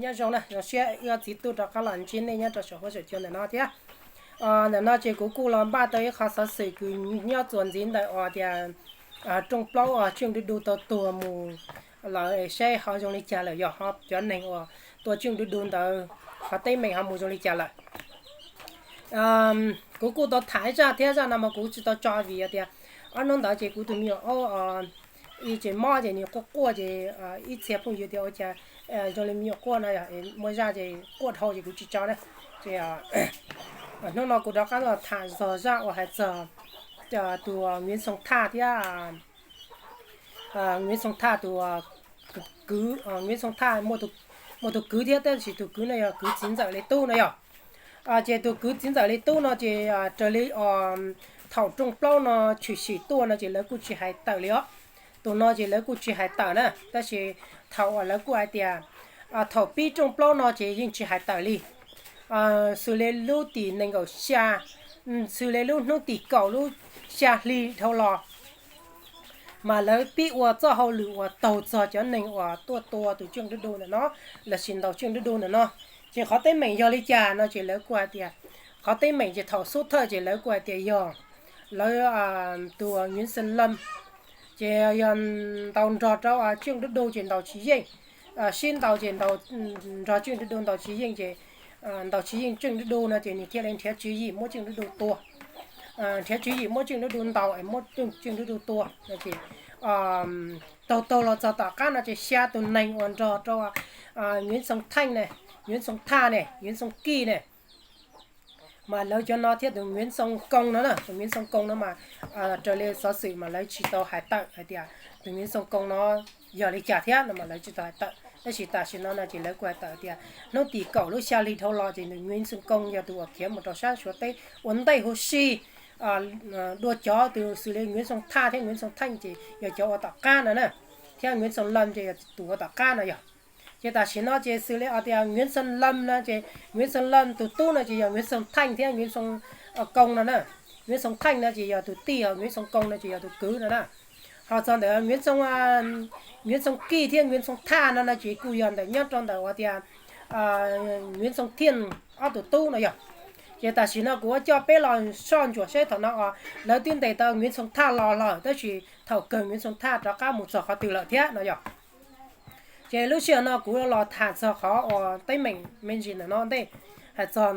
Nyob zoo na, zoo siab wb ob txiv tub rov qab los ntsib nej nyob rau saum huab saum cua ntawm no thiab. Ntawm no ces kuv kuj los npaj tau ib qho xov xwm kws nyob txuas ntxiv ntawm uas tias rooj plaub Tswj Ntuj Du tau tuag mus lawm, saib ho zoo li cas lawm, yog ho cov neeg uas tua Tswj Ntuj Du ntawd ho teeb meem ho mus zoo li cas lawm. Kuv kuj tau tham ib zaj thiab, zaj no mas kuv tsis tau tso vim tias ob hnub ntawd ces kuv tus me nyuam aub ib tsev mob ces nws quaj quaj ces ib txhia phooj ywg tias ua cas zoo li me nyuam quaj no, muaj zaj ces quaj dhau ces kuv tsis tso na. Ces hnub no kuv rov qab los tham txog zaj uas hais txog tus Nguyễn Xuân Thăng thiab Nguyễn Xuân Thăng tus kwv, Nguyễn Xuân Thăng muaj tus kwv thiab, tab sis tus kwv no yog kwv txiv ntxawm li tub no yog. Ces tus kwv txiv ntxawm li tub no ces raws li thaum rooj plaub no tshwm sim tuaj no ces lawv kuj tsis hais tawm li os. Tus no ces lawv kuj tsis hais tawm na, tab sis thaum uas lawv kuj hais tias thaum pib rooj plaub no ces yeej tsis hais tawm li. Xws li lub tim nees nkaum xya, xws li lub hnub tim kaum lub xya hli dhau los mas lawv pib ua txoj hauj lwm uas taug txog cov neeg uas tuaj tua tus Tswj Ntuj Du ntawm no, lossis ntaus Tswj Ntuj Du ntawm no. Ces qhov teeb meem yog li cas no ces lawv kuj hais tias qhov teeb meem ces thaum xub thawj ces lawv kuj hais tias yog lawv tus Nguyễn Xuân Lâm ces yog ntaus nrog rau Tswj Ntuj Du ces ntaus tsis yeej, sib ntaus ces nrog Tswj Ntuj Du ntaus tsis yeej ces ntaus tsis yeej Tswj Ntuj Du no ces nws thiaj li nrhiav tswv yim muab Tswj Ntuj Du tua. Nrhiav tswv yim muab Tswj Ntuj Du ntaus es muab Tswj Ntuj Du tua no ces taug taug los txog tom qab no ces xya tus neeg uas nrog rau Nguyễn Xuân Thăng ne, Nguyễn Xuân Thăng ne, Nguyễn Xuân Kỳ ne, mas lawv cov no thiab tus Nguyễn Xuân Công no na, tus Nguyễn Xuân Công no mas raws li xov xwm mas lawv tsis tau hais tawm hais tias tus Nguyễn Xuân Công no yog li cas thiab no mas lawv tsis tau hais tawm, tab sis tam sim no no ces lawv kuj hais tawm tias hnub tim kaum lub xya hli dhau los ces tus Nguyễn Xuân Công yog tus uas khiav mus rau sab Suav teb ua ntej huv si dua cov tus xws li Nguyễn Xuân Thăng thiab Nguyễn Xuân Thăng ces yog cov ua tom qab no na, thiab Nguyễn Xuân Lâm ces yog tus ua tom qab no yog. Ces tam sim no ces xws li tias Nguyễn Xuân Lâm no ces Nguyễn Xuân Lâm tus tub no ces yog Nguyễn Xuân Thăng thiab Nguyễn Xuân Công no na. Nguyễn Xuân Thăng no ces yog tus tij, Nguyễn Xuân Công no ces yog tus kwv no na. Ho txog ntawm Nguyễn Xuân Kỳ thiab Nguyễn Xuân Thăng no no ces kuj yog ntawm nyob rau ntawm uas tias Nguyễn Xuân Thiện ob tug tub no yog. Ces tam sim no kuv ua coj peb los soj ntsuam saib thaum no os, lawv twb ntes tau Nguyễn Xuân Thăng los lawm tab sis thaum kawg Nguyễn Xuân Thăng rov qab mus txog qhov twg lawm thiab no yog. Ces lub sij hawm no kuv los tham txog qhov uas teeb meem me ntsis ntawm no ntej, hais txog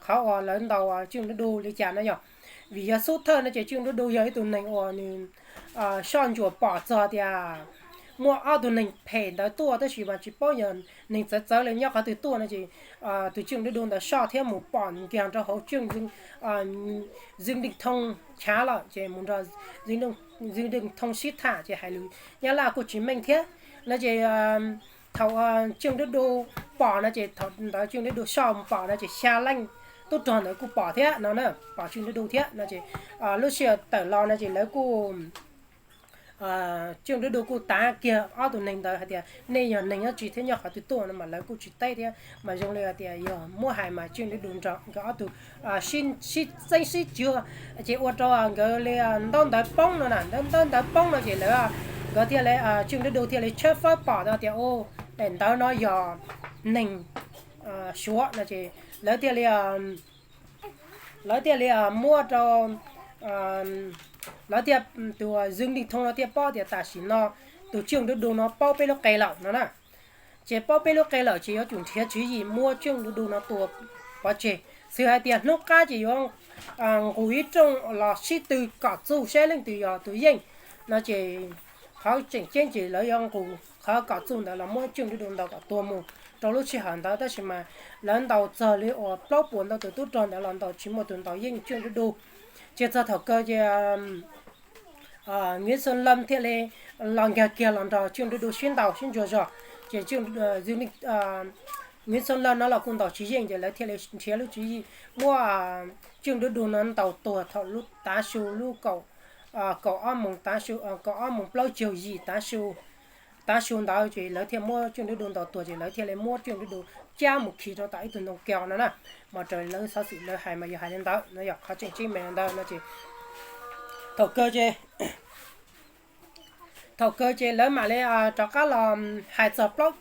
qhov uas lawv ntaus Tswj Ntuj Du li cas no yog. Vim yog xub thawj no ces Tswj Ntuj Du yog ib tug neeg uas nws soj ntsuam pom txog tias muaj ob tug neeg phem ntawd tuaj tab sis mas tsis paub yog neeg txawv txawv li nyob qhov twg tuaj no ces tus Tswj Ntuj Du ntawd soj thiab mus pom nkaag rau hauv Trương Dương Đình Thông chav lawm ces mus nrog Dương Đình Thông sib tham ces hais lus Nyab Laj kuj tsis meej thiab no ces thaum Tswj Ntuj Du pom no ces thaum ntawd Tswj Ntuj Du soj mus pom no ces xya leej tub rog ntawd kuj pom thiab no na, pom Tswj Ntuj Du thiab no ces lub sij hawm tawm los no ces lawv kuj Tswj Ntuj Du kuj tav kiag ob tug neeg ntawd hais tias nej yog neeg dab tsi thiab nyob qhov twg tuaj no mas lawv kuj tsis teb thiab mas zoo li hais tias yog muab hais mas Tswj Ntuj Du nrog nkawd ob tug sib txeeb sib cuag ces ua rau nkawd li ntaub ntawv poob no na, ntaub ntawv poob no ces lawv nkawd thiaj li Tswj Ntuj Du thiaj li tshawb fawb pom tau tias daim ntawv no yog neeg Suav no ces lawv thiaj li lawv thiaj li muab rau lawv thiaj, tus Dương Đình Thông no thiaj paub tias tam sim no tus Tswj Ntuj Du no paub peb lub qe lawm no na. Ces paub peb lub qe lawm ces yuav tsum nrhiav tswv yim muab Tswj Ntuj Du no tua pov tseg. Xws hais tias hnub qab ces yuav nqus ib rooj los sib tw kom txuj saib leej twg yog tus yeej no ces qhov tseem ceeb ces lawv yuav nqus qhov kom txuj ntawd los muab Tswj Ntuj Du ntaus kom tuag mus rau lub sij hawm ntawd tab sis mas lawv ntaus txog li uas plaub puas ntau tus tub rog ntawd los ntaus tsis muaj tus ntaus yeej Tswj Ntuj Du. Ces txog thaum kawg ces Nguyễn Xuân Lâm thiaj li los nkag kiag los nrog Tswj Ntuj Du sib ntaus sib ntsuas zog ces Nguyễn Xuân Lâm no los kuj ntaus tsis yeej ces lawv thiaj li nrhiav lub tswv yim muab Tswj Ntuj Du no ntaus tuag thaum lub tav su lub kaum, kaum ob moos tav su, kaum ob moos plaub caug yim tav su, tav su ntawd ces lawv thiaj muab Tswj Ntuj Du ntaus tuag ces lawv thiaj li muab Tswj Ntuj Du cab mus khi rau tom ib tug ntoo kiau no na. Mas raws lawv xov xwm lawv hais mas yog hais li ntawd no yog qhov tseem ceeb mas li ntawd no ces thaum kawg ces thaum kawg ces lawv mam li rov qab los hais txog plaub,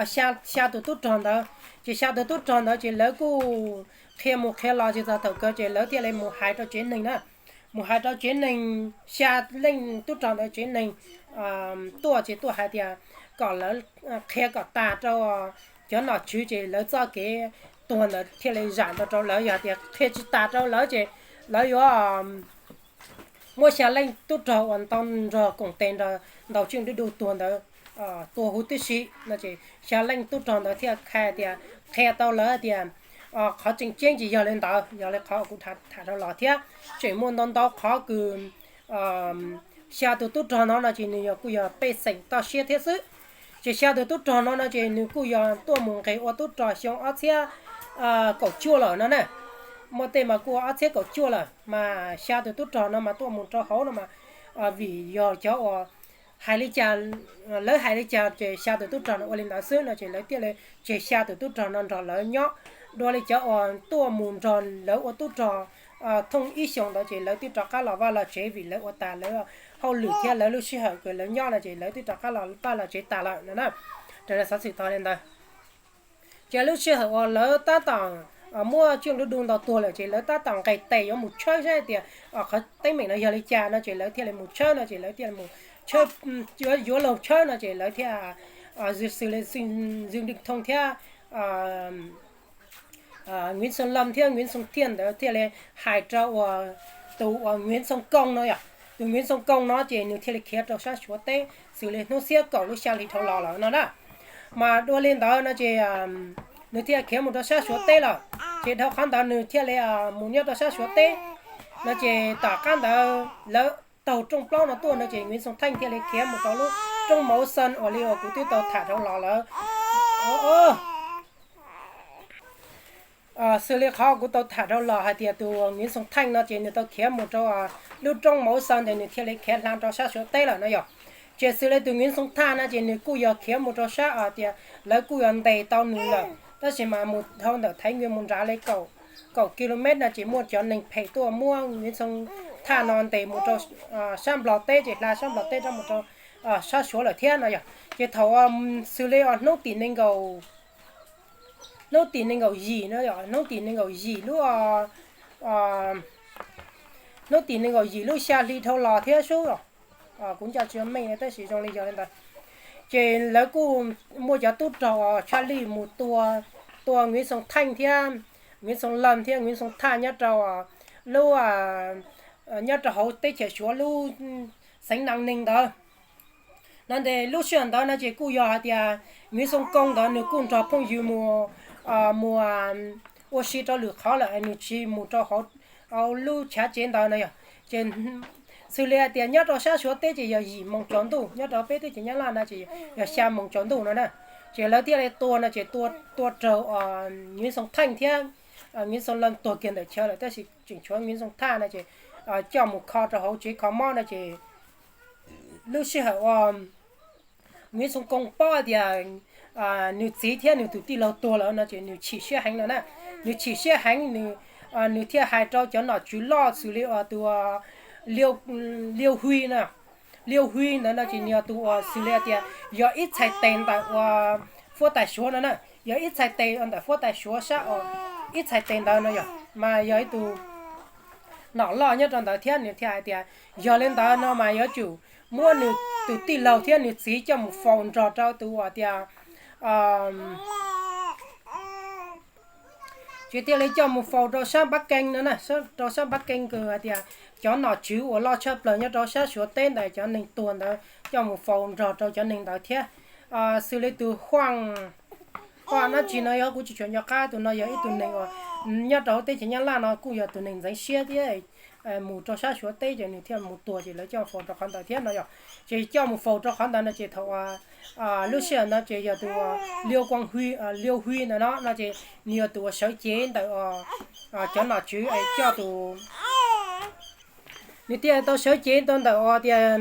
xya tus tub rog ntawd. Ces xya tus tub rog ntawd ces lawv kuj qhia mus qhia los tsis txog thaum kawg ces lawv thiaj li mus hais rau tsev neeg na. Mus hais rau tsev neeg, xya leej tub rog ntawd tsev neeg tuaj ces tuaj hais tias kom lawv qhia kom tas rau cov nom tswv ces lawv txoj kev tuag ntawd thiaj li zam ntau rau lawv. Yog tias qhia tsis tas rau lawv ces lawv yuav muab xya leej tub rog uas ntau nrog koom tes nrog ntaus Tswj Dub Du tuag ntawd tua huv tib si no ces xya leej tub rog ntawd thiaj qhia tias, qhia tau lawv tias qhov tseem ceeb ces yog li ntawd. Yog li qhov kuv tham rau los thiab tseem muaj ntau ntau qhov kws xya tus tub rog no no ces nws yog kuj yog pej xeem toj siab thiab xwb. Ces xya tus tub rog no no ces nws kuj yog tuaj mus nqes ua tub rog xyoo ob txhiab kaum cuaj lawm no na. Muaj tej mas kuj ob txhiab kaum cuaj lawm mas xya tus tub rog no mas tuaj mus rau hauv no mas vim yog cov uas hais li cas, lawv hais li cas ces xya tus tub rog no ua li ntawd xwb no ces lawv thiaj li tseg xya tus tub rog no nrog lawv nyob. Dua li cov uas tuaj mus nrog lawv ua tub rog thooj ib xyoos ntawd ces lawv twb rov qab los vaj los tsev vim lawv ua tas lawv hauj lwm thiab lawv lub sij hawm kws lawv nyob no ces lawv twb rov qab los vaj los tsev tas lawm no na. Raws li xov xwm tau li ntawd. Ces lub sij hawm uas lawv tab tom muab Tswj Dub Du ntaus tuag lawm ces lawv tab tom nqes tes yuav mus tshawb saib tias qhov teeb meem no yog li cas no ces lawv thiaj li mus tshawb no ces lawv thiaj li mus tshawb, yuav luag tshawb no ces lawv thiaj, xws li Xwm Dwm Thoo thiab Nkiv Xoom Laj thiab Nkiv Xoom Thaj ntawd thiaj li hais rau uas tus uas Nkiv Xoom Koo no yog, tus Nkiv Xoom Koo no ces nws thiaj li khiav rau sab Suav teb xws li hnub xiab kaum lub xya hli dhau los lawm no na. Mas dua li ntawd no ces nws thiaj khiav mus rau sab Suav teb lawm. Ces dhau qhov ntawd nws thiaj li mus nyob rau sab Suav teb no ces tom qab ntawd lawv taug rooj plaub no tuaj no ces Nkiv Xoom Thaj thiaj li khiav mus rau lub roob Mauv Xees uas li uas kuv twb tau tham dhau los lawm. Xws li qhov kuv tau tham dhau los hais tias tus Nkiv Xoom Thaj no ces nws tau khiav mus rau lub roob Mauv Xees ntawd nws thiaj li khiav hla rau sab Suav teb lawm no yog. Ces xws li tus Nkiv Xoom Thaj no ces nws kuj yog khiav mus rau sab tias lawv kuj yog ntes tau nws lawm tab sis mas mus dhau ntawm Thaiv Nkias mus nrad li kaum kilomev no ces muaj cov neeg phem tuaj muab Nkiv Xoom Thaj no ntes mus rau sab Nplog teb ces hla sab Nplog teb rov mus rau sab Suav lawm thiab no yog. Ces thaum xws li hnub tim nees nkaum, hnub tim nees nkaum yim no, hnub tim nees nkaum yim lub, hnub tim nees nkaum yim lub xya hli dhau los thiab sub, kuv nco tsis meej tab sis zoo li yog li ntawd. Ces lawv kuj muaj cov tub rog uas tshaj lij mus tua, tua Nkiv Xoom Thaj thiab Nkiv Xoom Laj thiab Nkiv Xoom Thaj nyob rau lub, nyob rau hauv teb chaws Suav lub xeev Nam Neeg ntawd. No ces lub sij hawm ntawd no ces kuj yog hais tias Nkiv Xoom Koo ntawd nws kuj nrog phooj ywg mus, mus ua si rau lwm qhov lawm nws tsis mus rau hauv lub chav tsev ntawd no yog. Ces xws li hais tias nyob rau sab Suav teb ces yog yim moos tsaus ntuj, nyob rau peb teb chaws Nyab Laj no ces yog xya moos tsaus ntuj no na. Ces lawv thiaj li tua no ces tua raug Nkiv Xoom Thaj thiab Nkiv Xoom Laj tuag kiag ntawm chaw lawm tab sis tseem tshuav Nkiv Xoom Thaj no ces coj mus kho rau hauv tsev kho mob no ces lub sij hawm uas Nkiv Xoom Koo paub tias nws txiv thiab nws tus tij laug tuag lawm no ces nws chim siab heev no na. Nws chim siab heev, nws thiaj hais rau cov nom tswv loj xws li tus Liu Hui no. Liu Hui ntawd no ces nws yog tus uas xws li tias yog ib txhais tes ntawm uas Fuab Tais Suav no na, yog ib txhais tes ntawm Fuab Tais Suav sab, ib txhais tes ntawd no yog mas yog ib tug nom loj nyob rau ntawd thiab nws thiaj hais tias yog li ntawd no mas yuav tsum muab nws tus tij laug thiab nws txiv coj mus faus nrog rau tus uas tias ces thiaj li coj mus faus rau sab Npab Keeb no na, rau sab Npab Keeb kws hais tias cov nom tswv uas loj tshaj plaws nyob rau sab Suav teb ntawd cov neeg tuag ntawd coj mus faus nrog rau cov neeg ntawd thiab. Xws li tus Huaj, Huaj dab tsi no yog kuv tsis tshua nco qab, tus no yog ib tug neeg uas nyob rau hauv teb chaws Nyab Laj no kuj yog tus neeg ntxeev siab thiab mus rau sab Suav teb ces nws thiaj mus tuag ces lawv coj faus rau qhov ntawd thiab no yog. Ces coj mus faus rau qhov ntawd no ces thaum lub sij hawm ntawd ces yog tus Liu Kuaj Hui, Liu Hui ntawd no no ces nws yog tus uas sawv cev ntawm cov nom tswv es coj tus, nws thiaj tau sawv cev tau ntawm uas tias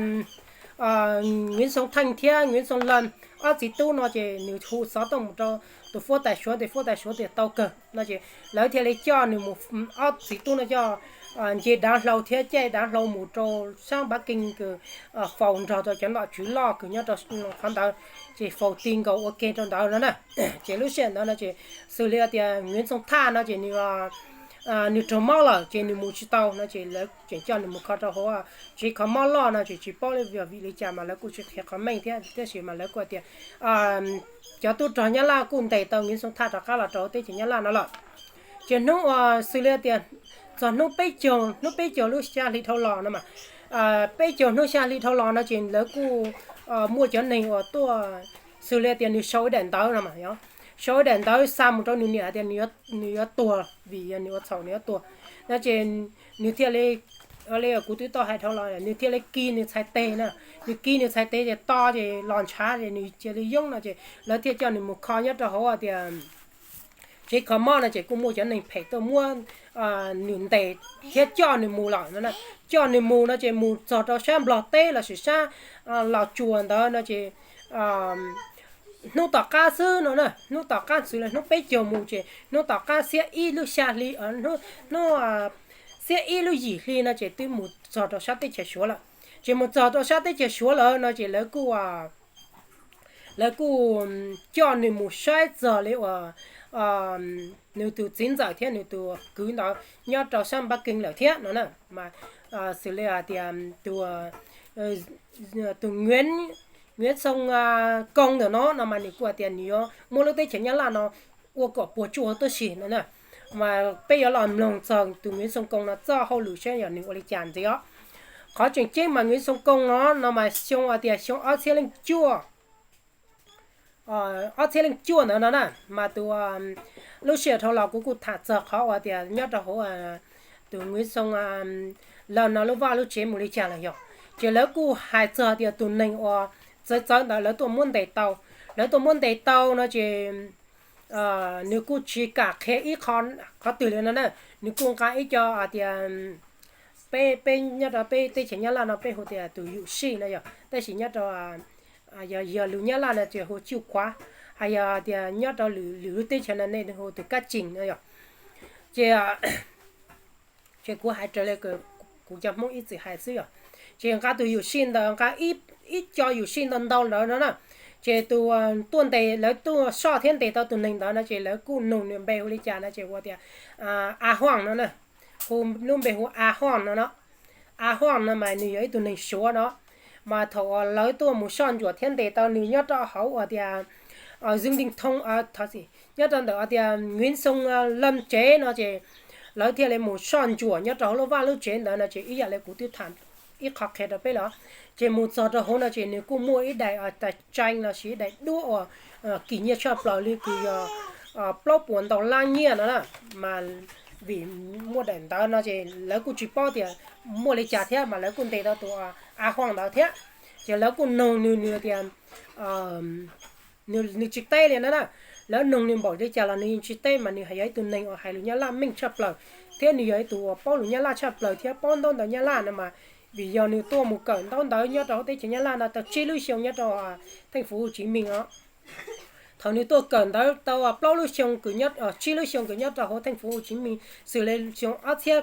Nkiv Xoom Thaj thiab Nkiv Xoom Laj ob txiv tub no ces nws hu xov tooj mus rau tus Fuab Tais Suav ces Fuab Tais Suav tias tau kawg no ces lawv thiaj li coj nws mus, ob txiv tub no coj nce dav hlau thiab caij dav hlau mus rau sab Npab Kees kws faus nrog rau cov nom tswv loj kws nyob rau qhov ntawd, ces faus ti nkaus ua ke rau ntawd no na. Ces lub sij hawm ntawd no ces xws li tias Nguyễn Xuân Thọ no ces nws nws raug mob lawm ces nws mus tsis tau no ces lawv tseem coj nws mus kho rau hauv tsev kho mob loj no ces tsis paub vim li cas mas lawv kuj tsis qhia qhov meej thiab, tiam sis mas lawv kuj tias cov tub rog Nyab Laj kuj ntes tau Nguyễn Xuân Thọ rov qab los rau teb chaws Nyab Laj no lawm. Ces hnub uas xws li tias txog hnub peb caug, hnub peb caug lub xya hli dhau los no mas, peb caug hnub xya hli dhau los no ces lawv kuj muaj cov neeg uas tuaj, xws li tias nws sau ib daim ntawv no mas, sau ib daim ntawv xa mus rau nws niam tias nws yuav tuag vim yog nws ua txhaum nws yuav tuag no ces nws thiaj li, li kuv twb tau hais dhau los nws thiaj li kis nws txhais tes na, nws kis nws txhais tes ces to ces los ntshav ces nws cia li yoob no ces lawv thiaj coj nws mus kho nyob rau hauv tias tsev kho mob no ces kuj muaj cov neeg phem tuaj muab nws ntes thiab coj nws mus lawm no. Coj nws mus no ces mus txog rau sab Nplog teb lossis sab Los Tsuas ntawd no ces hnub tom qab xwb no na, hnub tom qab xwb, hnub peb caug mus ces hnub tom qab xiab ib lub xya hli, hnub xiab ib lub yim hli no ces twb mus txog rau sab teb chaws Suav lawm. Ces mus txog rau sab teb chaws Suav lawm no ces lawv kuj lawv kuj coj nws mus saib txog li uas nws tus txiv ntxawm thiab nws tus kwv ntawd nyob rau sab Npab Kees lawm thiab no na. Mas xws li hais tias tus Nguyễn Xuân Công ntawm no no mas nws kuj hais tias nws yuav muab lub teb chaws Nyab Laj no ua kom puas tsuaj huv tib si no na. Mas peb yuav los mloog txog tus Nguyễn Xuân Công no txoj hauj lwm saib yog nws ua li cas ntxiv os. Qhov tseem ceeb mas Nguyễn Xuân Công no no mas xyoo hais tias xyoo ob txhiab leej cuaj ob txhiab leej cuaj ntawd no na, mas tus lub sij hawm dhau los kuv kuj tham txog qhov uas tias nyob rau hauv tus Nguyễn Xuân Lâm no lub vaj lub tsev mus li cas los yog, ces lawv kuj hais txog tias tus neeg uas txawv txawv ntawd lawv tuaj muab ntes tau, lawv tuaj muab ntes tau no ces nws kuj tsis kam qhia ib qho, qhov twg li no na. Nws kuj nqa ib co tias peb, peb nyob rau peb teb chaws Nyab Laj no peb hu tias tus yum sij no yog, tab sis nyob rau yog, yog lus Nyab Laj no ces hu chiuj khuav, hos yog tias nyob rau lwm lub teb chaws no nej hu tus kab tsees no yog. Ces ces kuv hais raws li kuv cov Hmoob ib txwm hais xwb yog, ces nqa tus yum sij ntawd, nqa ib co yum sij ntau ntau ntawd no na, ces tus tuaj ntes, lawv tuaj soj thiab ntes tau tus neeg ntawd no ces lawv kuj nug nws npe hu li cas no ces hu tias A Huaj no na, hu lub npe hu A Huaj no no. A Huaj no mas nws yog ib tug neeg Suav no, mas thaum uas lawv tuaj mus soj ntsuam thiab ntes tau nws nyob rau hauv uas tias Dương Đình Thông, nyob rau ntawm tias Nguyễn Xuân Lâm tsev no ces lawv thiaj li mus soj ntsuam nyob rau hauv lub vaj lub tsev ntawd no ces ib yam li kuv twb tham ib qho qhia rau peb los, ces mus txog rau hauv no ces nws kuj muaj ib daim tais tsee lossis ib daim duab uas kim nyiaj tshaj plaws li kws yog plaub puas ntau lab nyiaj no na. Mas vim muaj daim ntawd no ces lawv kuj tsis paub tias muaj li cas thiab mas lawv kuj ntes tau tus A Huaj ntawd thiab, ces lawv kuj nug nws, nws tias nws tsis teb li no na. Lawv nug nws npaum li cas los nws yeej tsis teb, mas nws yog ib tug neeg uas hais lus Nyab Laj meej tshaj plaws, thiab nws yog ib tug uas paub lus Nyab Laj tshaj plaws thiab paub ntaub ntawv Nyab Laj no mas, vim yog nws tuaj mus kawm ntaub ntawv nyob rau hauv teb chaws Nyab Laj no tau tsib lub xyoo nyob rau Theej Fuv Hu Tsis Meej os. Thaum nws tuaj kawm ntawv tau plaub lub xyoo kws, tsib lub xyoo kws nyob rau hauv Theej Fuv Hu Tsis Meej xws li xyoo ob txhiab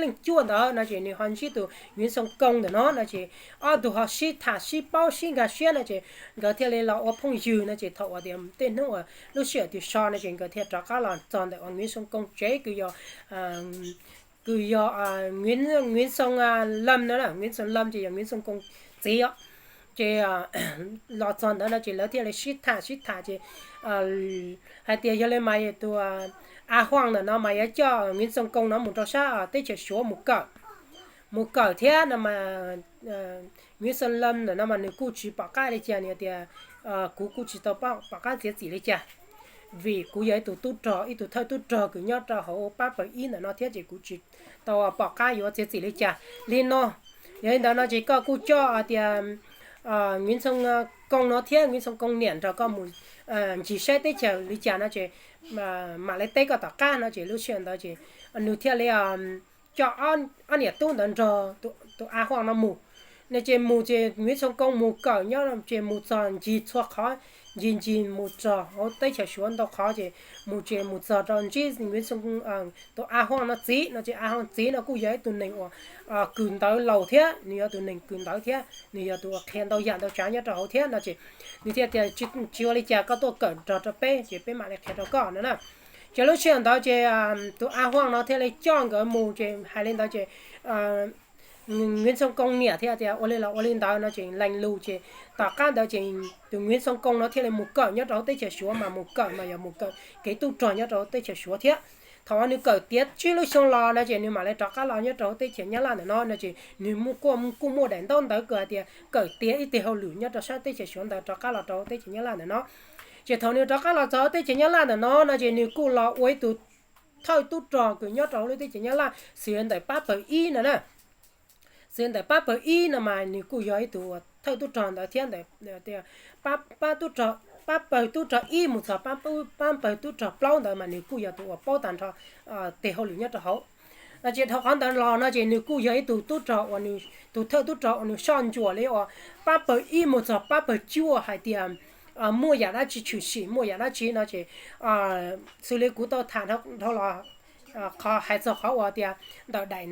leej cuaj ntawd no ces nws ho ntsib tus Nguyễn Xuân Công ntawm no no ces ob tug ho sib tham sib paub sib nkag siab no ces nkawd thiaj li los ua phooj ywg no ces thaum uas tias tej hnub uas lub sij hawm twg so no ces nkawd thiaj rov qab los txog ntawm uas Nguyễn Xuân Công tsev kws yog, kws yog Nguyễn Xuân Lâm no, Nguyễn Xuân Lâm ces yog Nguyễn Xuân Công txiv os. Ces los txog ntawd no ces lawv thiaj li sib tham sib tham ces hais tias yog li mas tus A Huaj ntawm no mas yuav coj Nguyễn Xuân Công no mus rau sab teb chaws Suav mus kawm, mus kawm thiab no mas Nguyễn Xuân Lâm ntawm no mas nws kuj tsis pom qab li cas, nws tias kuv kuj tsis tau pom qab txiav txim li cas, vim kuv yog ib tug tub rog, ib tug thawj tub rog kws nyob rau hauv pab pawg ib ntawm no thiab ces kuv tsis tau pom qab yuav txiav txim li cas li no. Yog li ntawd no ces koj kuj coj tias Nguyễn Xuân Công no thiab Nguyễn Xuân Công niam nrog koj mus ncig saib teb chaws li cas no ces mam li teb koj tom qab no ces lub sij hawm ntawd ces nws thiaj li coj ob niam tub ntawd nrog tus A Huaj no mus. No ces mus ces Nguyễn Xuân Công mus kawm nyob ces mus txog ncig txhua qhov, ncig ncig mus txog hauv teb chaws Suav ntau qhov ces mus ces mus txog rau ntsib Nguyễn Xuân, tus A Huang no txiv no ces A Huang txiv no kuj yog ib tug neeg uas kws ntawv laus thiab, nws yog tus neeg kws ntawv thiab nws yog tus uas qhia ntau yam ntau tsav nyob rau hauv thiab no ces nws thiaj tias, tsis ua li cas, koj tuaj kawm nrog rau peb ces peb mam li qhia rau koj no na. Ces lub sij hawm ntawd ces tus A Huang no thiaj li coj nkawd mus ces hais li ntawd ces Nguyễn Xuân Công niam thiaj tias ua li los ua li ntawd no ces lees lus ces tom qab ntawd ces tus Nguyễn Xuân Công no thiaj li mus kawm nyob rau hauv teb chaws Suav mas mus kawm mas yog mus kawm kev tub rog nyob rau hauv teb chaws Suav thiab. Thaum uas nws kawm tiav tsib lub xyoo los no ces nws mam li rov qab los nyob rau hauv teb chaws Nyab Laj ntawm no no ces nws kuj muaj daim ntaub ntawv kws hais tias kawm tiav ib teg hauj lwm nyob rau sab teb chaws Suav ntawd rov qab los rau hauv teb chaws Nyab Laj ntawm no. Ces thaum nws rov qab los txog hauv teb chaws Nyab Laj ntawm no no ces nws kuj los ua ib tug thawj tub rog kws nyob rau hauv lub teb chaws Nyab Laj xws li ntawm pab pawg ib no na. Xws li ntawm pab pawg ib no mas nws kuj yog ib tug thawj tub rog ntawd thiab ntawm pab pawg tub rog ib mus txog pab pawg tub rog plaub ntawd mas nws kuj yog tus uas paub tag nrho tes hauj lwm nyob rau hauv no ces dhau qhov ntawd los no ces nws kuj yog ib tug tub rog uas nws, tus thawj tub rog uas nws soj ntsuam li uas pab pawg ib mus txog pab pawg cuaj hais tias muaj yam dab tsi tshwm sim muaj yam dab tsi no ces xws li kuv tau tham dhau los qhov hais txog qhov uas tias ntawm daim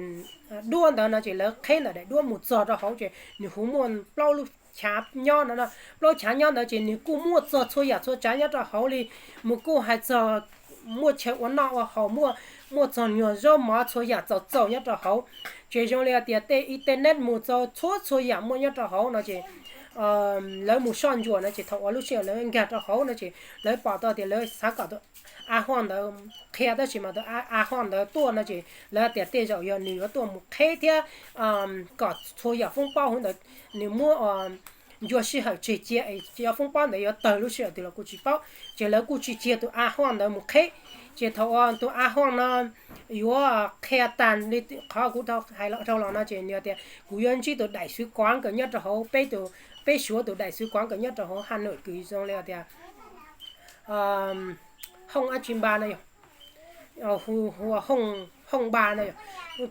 duab ntawd no ces lawv qheb ntawm daim duab mus txog rau hauv ces nws hu muaj plaub lub chav nyob no, plaub chav nyob ntawd ces nws kuj muaj txog txhua yam txhua tsav nyob rau hauv li, mus kuj hais txog muaj chaw ua noj ua haus, muaj txog nyuag zaub mov txhua yam txaus txaus nyob rau hauv. Ces zoo li hais tias tej internet mus txog txhua txhua yam muaj nyob rau hauv no ces lawv mus soj ntsuam no ces thaum uas lub sij hawm lawv nkag rau hauv no ces lawv pom tau tias lawv xav kom tus A Huang ntawd qhia tab sis mas tus A Huang ntawd tuaj no ces lawv tias tej zaum yog nws yuav tuaj mus qheb thiab kom txhua yam foob pob hauv ntawd nws muab ncua sij hawm tseg cia es cov foob pob ntawd yuav tawg lub sij hawm twg los kuj tsis paub ces lawv kuj tsis cia tus A Huang ntawd mus qheb. Ces thaum uas tus A Huang no yuav qhia tag li qhov kuv hais dhau los no ces nws tias kuv yuav ntsib tus daim xwv kuav kawm nyob rau hauv peb, peb Suav tus daim xwv kuav kawm nyob rau hauv Hà Nội kws zoo li tias Hoob ab tsi npa no yog, hu ua Hoob npa no yog,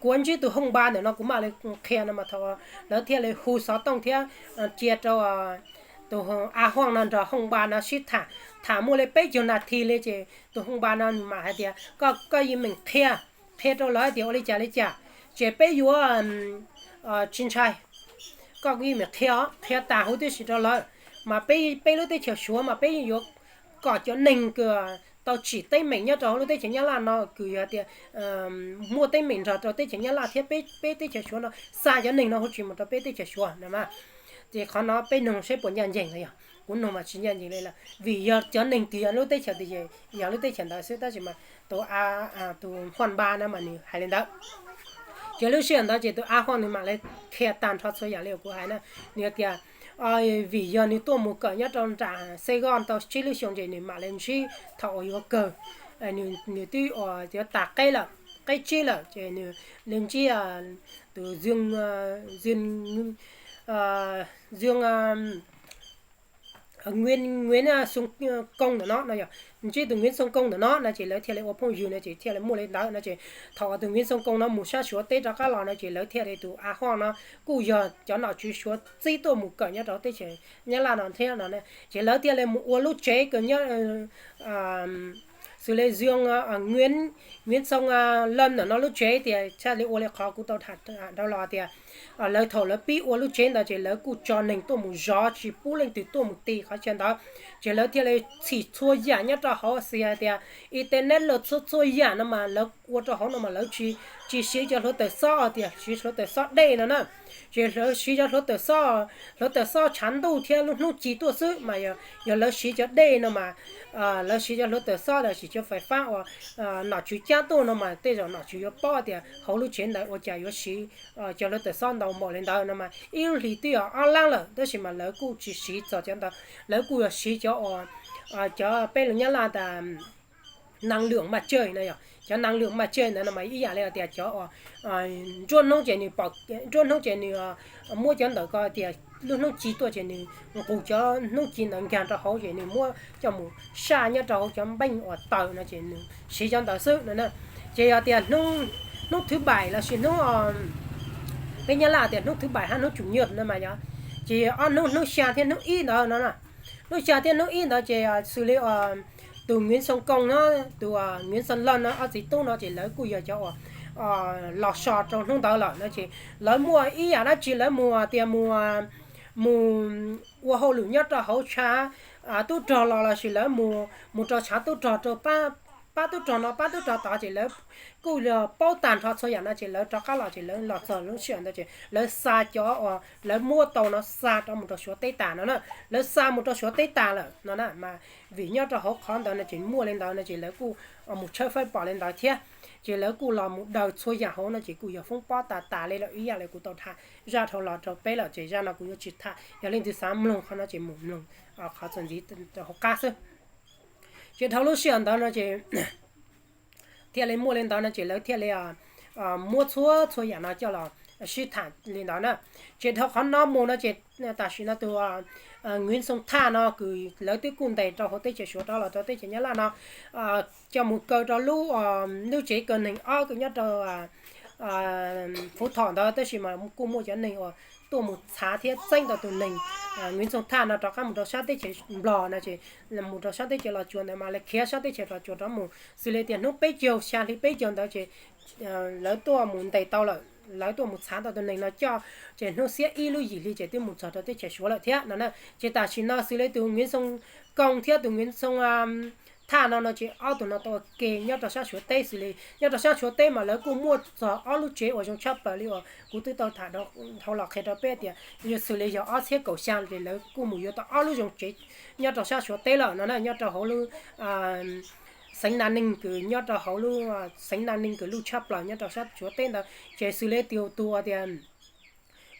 kuv yuav ntsib tus Hoob npa ntawm no kuv mam li qhia no mas thaum lawv thiaj li hu xov tooj thiab cia rau tus A Huang no nrog Hoob npa no sib tham, tham muaj li peb caug nas this li ces tus Hoob npa no nws mam hais tias koj yeej meem qhia, qhia rau lawv tias ua li cas li cas ces peb yuav tsis ntshai, koj yeej meem qhia, qhia tas huv tib si rau lawv mas peb, peb lub teb chaws Suav mas peb yuav kom cov neeg kws tau tsim teeb meem nyob rau hauv lub teb chaws Nyab Laj no kws yog tias muaj teeb meem nrog rau teb chaws Nyab Laj thiab peb, peb teb chaws Suav no xa cov neeg no hu tsis mus rau peb teb chaws Suav no mas. Ces qhov no peb noog saib puas ncaj ncees los yog, kuv noog mas tsis ncaj ncees li lawm vim yog cov neeg twg yog lub teb chaws twg ces yog lub teb chaws ntawd xwb tab sis mas tus, tus Huaj Npa no mas nws hais li ntawd. Ces lub sij hawm ntawd ces tus A Huaj nws mam li qhia tag nrho txhua yam li uas kuv hais na. Nws tias vim yog nws tuaj mus kawm nyob rau nram Sài Gòn tau tsib lub xyoo ces nws mam li ntsib thaum uas yuav kawg, nws twb uas yuav tas qeb lawm, qeb tsib lawm ces nws li ntsib tus Dương, Dương, Nguyễn, Nguyễn Xuân Công ntawm no no yog, ntsib tus Nguyễn Xuân Công ntawm no no ces lawv thiaj li ua phooj ywg no ces thiaj li muaj li ntawd no ces thaum uas tus Nguyễn Xuân Công no mus sab Suav teb rov qab los no ces lawv thiaj li tus A Huaj no kuj yog cov nom tswv Suav txib tuaj mus kawm nyob rau teb chaws Nyab Laj no thiab no ces lawv thiaj li mus ua lub tsev kawm nyob xws li Dương, Nguyễn, Nguyễn Xuân Lâm ntawm no lub tsev tias thiaj li ua li qhov kuv tau tham dhau los tias lawv thaum lawv pib ua lub tsev ntawd ces lawv kuj tso neeg tuaj mus zov tsis pub leej twg tuaj mus ti qhov chaw ntawd. Ces lawv thiaj li txhim txhua yam nyob rau hauv xws hais tias internet los txhua txhua yam no mas lawv ua rau hauv no mas lawv tsis, tsis siv cov hluav taws xob tias siv hluav taws xob dej no na. Ces lawv siv cov hluav taws xob, hluav taws xob tshav ntuj thiab lub hnub ci tuaj xwb mas yog, yog lawv siv cov dej no mas lawv siv cov hluav taws xob los sis cov fais fab uas nom tswv cab tuaj no mas tej zaum nom tswv yuav paub tias hauv lub tsev ntawd ua cas yuav siv cov hluav taws xob ntau npaum li ntawd no mas ib lub hlis twb yog ob lab lawm tab sis mas lawv kuj tsis siv txog cov ntawd, lawv kuj yog siv cov uas cov peb lus Nyab Laj tas năng lượng mặt trời no yog, cov năng lượng mặt trời ntawd no mas ib yam li tias cov uas nruab hnub ces nws pom, nruab hnub ces nws muab cov ntawd ko tias lub hnub ci tuaj ces nws nqus cov hnub ci ntawd nkag rau hauv ces nws muab coj mus saj nyob rau hauv cov npeej uas taws no ces nws siv cov ntawd xwb no na. Ces yog tias hnub thứ bảy los sis hnub, peb Nyab Laj tias hnub thứ bảy hab hnub chủ nhật no mas yog, ces ob hnub, hnub xya thiab hnub ib ntawd no na. Hnub xya thiab hnub ib ntawd ces xws li tus Nguyễn Xuân Công no, tus Nguyễn Xuân Lâm no, ob txiv tub no ces lawv kuj yog cov uas los so rau hnub ntawd lawm no ces lawv muaj ib yam dab tsi lawv mus tias mus mus ua hauj lwm nyob rau hauv tshav tub rog los lossis lawv mus mus rau tshav tub rog rau pab tub rog no pab tub rog tod ces lawv kuj paub tag nrho txhua yam no ces lawv rov qab los ces lawv los txog lub sij hawm ntawd ces lawv xa cov uas lawv muab tau no xa rov mus rau Suav teb tas no na. Lawv xa mus rau Suav teb tas lawm no na mas vim nyob rau hauv qhov ntawd no ces muaj li ntawd no ces lawv kuj mus tshawb fawb pom li ntawd thiab. Ces lawv kuj los mus daws txhua yam hauv no ces kuj yog foob pob tas tas li lawm ib yam li kuv tau tham zaj dhau los rau peb lawm ces zaj no kuv yuav tsis tham, yog leej twg xav mloog qhov no ces mus mloog qhov txuas ntxiv rau hauv qab xwb. Ces dhau lub sij hawm ntawd no ces thiaj li muaj li ntawd no ces lawv thiaj li muab txhua txhua yam no coj los sib tham li ntawd na. Ces dhau qhov no mus no ces tam sim no tus Nguyễn Xuân Thà no kws lawv twb kuj ntes rau hauv teb chaws Suav rov los rau teb chaws Nyab Laj no coj mus kaw rau lub lub tsev kaw neeg ob kws nyob rau Phú Thọ ntawd tab sis mas kuj muaj cov neeg uas tuaj mus txhav thiab txeeb tau tus neeg Nguyễn Xuân Thà no rov qab mus rau sab teb chaws Nplog no ces mus rau sab teb chaws Los Tsuas ntawd mas lawv khiav sab teb chaws Los Tsuas rov mus xws li tias hnub peb caug xya hli peb caug ntawd ces lawv tuaj mus ntes tau lawm, lawv tuaj mus txhav tau tus neeg no coj ces hnub xiab ib lub yim hli ces twb mus txog rau teb chaws Suav lawm thiab no na. Ces tam sim no xws li tus Nguyễn Xuân Công thiab tus Nguyễn Xuân Thà no no ces ob tug no tau ua ke nyob rau sab Suav teb xws li nyob rau sab Suav teb mas lawv kuj muaj txog ob lub tsev uas zoo tshaj plaws li uas kuv twb tau tham dhau los qhia rau peb tias yog xws li yog ob txhiab kaum xya ces lawv kuj mus yuav tau ob lub zoo tsev nyob rau sab Suav teb lawm no na, nyob rau hauv lub xeev Nam Ninh kws nyob rau hauv lub xeev Nam Ninh kws luj tshaj plaws nyob rau sab Suav teb ntawd ces xws li tus tus tias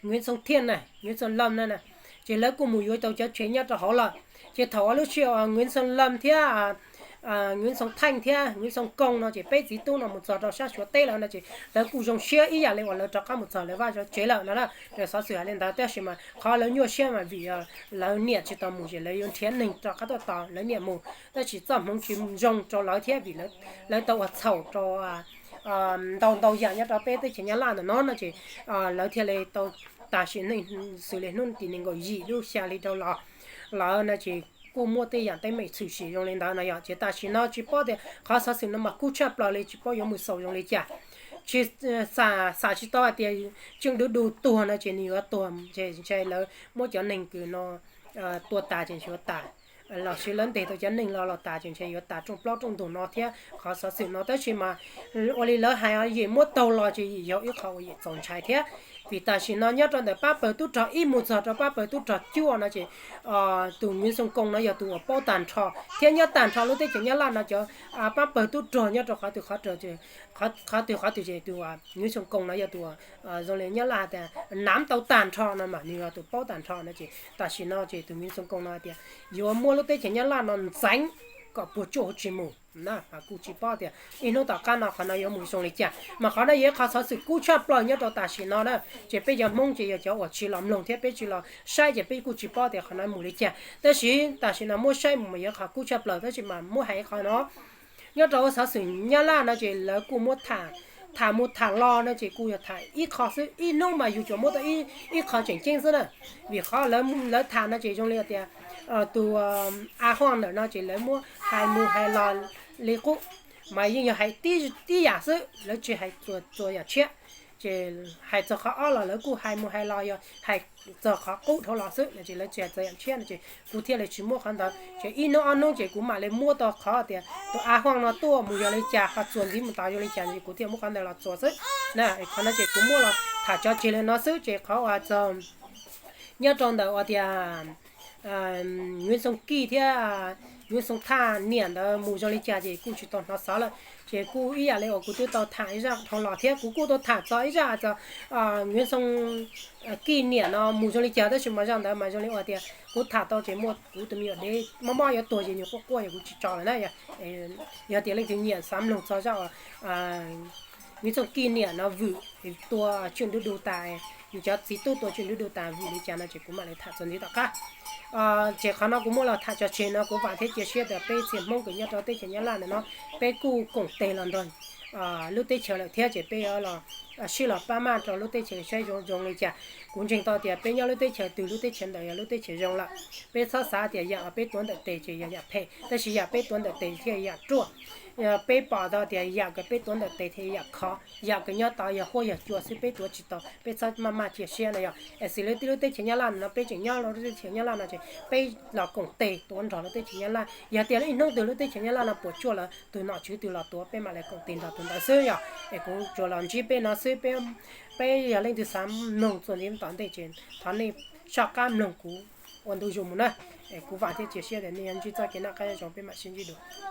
Nguyễn Xuân Thiện na, Nguyễn Xuân Lâm na, ces lawv kuj mus yuav tau cov tsev nyob rau hauv lawm. Ces thaum lub sij hawm Nguyễn Xuân Lâm thiab Nguyễn Xuân Thanh thiab Nguyễn Xuân Công no ces peb txiv tub no mus txog rau sab Suav teb lawm no ces lawv kuj zoo siab ib yam li uas lawv rov qab mus txog lawv vaj lawv tsev lawm no na. Raws xov xwm hais li ntawd tab sis mas qhov lawv nyuaj siab mas vim lawv niam tsis tau mus ces lawv yuav nrhiav neeg rov qab tuaj tos lawv niam mus tab sis txoj hmoov tsis zoo rau lawv thiab vim lawv tau ua txhaum rau ntau ntau yam nyob rau peb teb chaws Nyab Laj ntawm no no ces lawv thiaj li tau tas sim neej xws li hnub tim nees nkaum yim lub xya hli rau los lawm no ces kuj muaj tej yam teeb meem tshwm sim zoo li ntawd no yog ces tam sim no tsis paub tias qhov xov xwm no mas kub tshaj plaws li tsis paub yuav mus xaus zoo li cas. Tsis xam tsis tau hais tias Trần Đức Đô tuag no ces nws yuav tuag ces ntshe lawv muab cov neeg kws no tua tas ces yuav tas lossis lawv ntes tau cov neeg los los tas ces ntshe yuav tas rooj plaub rooj ntug no thiab qhov xov xwm no tab sis mas ua li lawv hais yim muab taug los ces yim yog ib qho uas yim txaus ntshai thiab. Vim tam sim no nyob rau ntawm pab pawg tub rog ib mus txog rau pab pawg tub rog cuaj no ces tus Nguyễn Xuân Công no yog tus uas paub tag nrho thiab nyob tag nrho lub teb chaws Nyab Laj no cov pab pawg tub rog nyob rau qhov twg qhov twg qhov twg qhov twg ces tus Nguyễn Xuân Công no yog tus zoo li Nyab Laj tias nắm tau tag nrho no mas nws yog tus paub tag nrho no ces tam sim no ces tus Nguyễn Xuân Công no tias yuav muab lub teb chaws Nyab Laj no ntxeev kom puas tsuaj huv tsis mus na. Kuj tsis paub tias ib hnub tom qab no qhov no yuav mus zoo li cas mas qhov no yog ib qho xov xwm kub tshaj plaws nyob rau tam sim no na. Ces peb cov Hmoob ces yog cov uas tsis los mloog thiab peb tsis los saib ces peb kuj tsis paub tias qhov no mus li cas tab sis tam sim no muab saib mus mas yog qhov kub tshaj plaws tab sis mas muab hais qhov no nyob rau xov xwm Nyab Laj no ces lawv kuj muab tham, tham mus tham los no ces kuj yog tham ib qho xwb ib hnub mas yus tsuas muab tau ib qho tseem ceeb xwb na. Vim qhov lawv tham no ces zoo li tias tus A Huaj ntawm no ces lawv muab hais mus hais los li qub mas yeej yog hais tib yam xwb lawv tsis hais txog yam tshiab. Ces hais txog qhov ob los lawv kuj hais mus hais los yog hais txog qhov qub dhau los xwb no ces lawv tsis hais txog yam tshiab no ces kuv thiaj li tsis muab qhov ntawd ces ib hnub ob hnub ces kuv mam li muab tau qhov tias tus A Huaj no tuaj mus yog li cas qhov txuas ntxiv mus tod yog li cas ces kuv thiaj muab qhov ntawd los txuas xwb. Qhov no ces kuv muab los tham tso tseg li no xwb ces qhov uas txog nyob rau ntawm uas tias Nguyễn Xuân Kij thiab Nguyễn Xuân Thà niam ntawd mus zoo li cas ces kuj tsis tau hnov xov lawm. Ces kuj ib yam li uas kuv twb tau tham ib zaj dhau los thiab kuv kuj tau tham txog ib zaj txog Nguyễn Xuân Kij niam no mus zoo li cas tab sis mas zaj ntawd mas zoo li uas tias kuv tham tau ces muaj kuv tus me nyuam dev mob mob yuav tuag ces nws quaj quaj yog kuv tsis tso lawm na. Yog tias leej twg nyiam xav mloog txog zaj uas Nguyễn Xuân Kij niam no vwm tua Trần Đức Đô tas, nws cov txiv tub tua Trần Đức Đô tas vwm li cas no ces kuv mam li tham txuas ntxiv tom qab. Ces qhov no kuv muab los tham tso tseg no kuv vam thiab cia siab tias peb txhia Hmoob kws nyob rau teb chaws Nyab Laj ntawm no peb kuj koom tes los nrog lub teb chaws lawm thiab ces peb yuav los sib los pab maj rau lub teb chaws saib zoo zoo li cas. Kuv ntseeg tau tias peb nyob lub teb chaws twg lub teb chaws ntawd yog lub teb chaws zoo lawm. Peb txhob xav tias yam uas peb tuav ntawm tes ces yog yam phem, tab sis yam peb tuav ntawm tes thiaj yam ruaj. Peb pom tau tias yam uas peb tuav ntawm tes thiaj yam khov, yam uas nyob tod yog huab yog cua xwb peb tuav tsis tau, peb txhob maj maj cia siab no yog. Es xws li lub teb chaws Nyab Laj no peb tseem nyob lub teb chaws Nyab Laj no ces peb los koom tes tuav nrog lub teb chaws Nyab Laj. Yog tias ib hnub twg lub teb chaws Nyab Laj no puas tsuaj lawm tus nom tswv twg los tuav peb mam li koom tes nrog tus ntawd xwb yog. Es kuv tsuas los ntsib peb no xwb, peb yog leej twg xav mloog txuas ntxiv tom ntej ces thov nej soj qab mloog kuv ua ntu zus mus na. Es kuv vam thiab cia siab tias nej yuav ntsib txoj kev noj qab nyob zoo, peb mam sib ntsib dua.